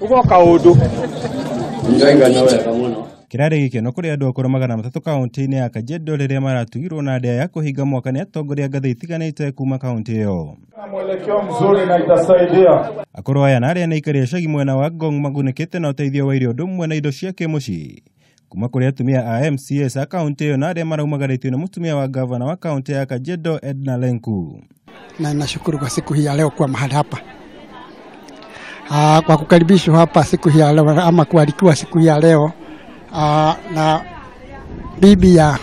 Ugoka undu. Kĩrarĩ gĩkeno kũrĩ andũ akũrũ 300 kaunti-inĩ ya Kajiado rĩrĩa maratugirwo na ndĩa ya kũhinga mwaka nĩ atongoria ngathĩ itiganĩte kuma kaunti ĩyo. Mwelekeo mzuri na itasaidia. Akũrũ aya na arĩa nĩ aikari a icagi mwena wa Ngong magunĩkĩte na ũteithio wa irio ũndũ ũmwe na indo cia kĩmũciĩ kuma kũrĩ atumia a MCAs a kaunti ĩyo na arĩa maraumagarĩtio nĩ mũtumia wa gavana wa kaunti ya Kajiado Edna Lenku. Na nashukuru kwa siku hii ya leo kuwa mahali hapa. Kwa kukaribishwa hapa siku hii ya leo ama kualikiwa siku hii ya leo na bibi ya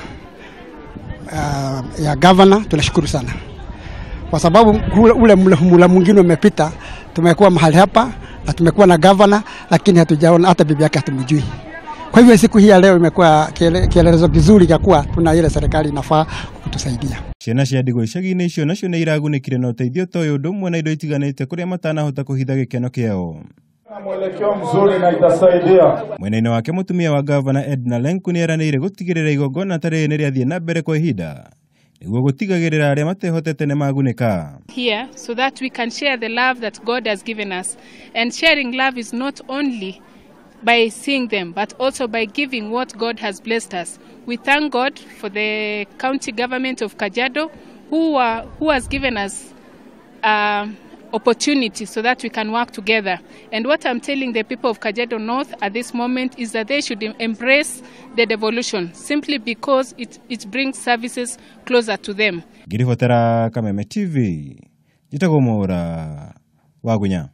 governor, tunashukuru sana. Kwa sababu ule mula mwingine umepita, tumekuwa mahali hapa na tumekuwa na governor, lakini hatujaona hata bibi yake hatumjui. Kwa hivyo siku hii ya leo imekuwa kielelezo kizuri cha kuwa tuna ile serikali inafaa kutusaidia. Ciana cia ndigwa icagi-inĩ icio nacio nĩ iragunĩkire na ũteithio ta ũyũ ũndũ ũmwe na indo itiganĩte kũrĩa matanahota kũhitha gĩkeno kĩao. Mwelekeo mzuri na itasaidia. Mwena-inĩ wake mũtumia wa gavana Edna Lenku nĩ eranĩire gũtigĩrĩra igongona ta rĩrĩ nĩ rĩathiĩ na mbere kwa ihinda nĩguo gũtigagĩrĩra arĩa matehotete nĩ magunĩka. Here so that we can share the love that God has given us, and sharing love is not only by seeing them but also by giving what God has blessed us. We thank God for the county government of Kajiado who has given us opportunity so that we can work together. And what I'm telling the people of Kajiado North at this moment is that they should embrace the devolution simply because it brings services closer to them. Ngiribotera Kameme TV, njĩtagwo Mwaũra wa Gunya.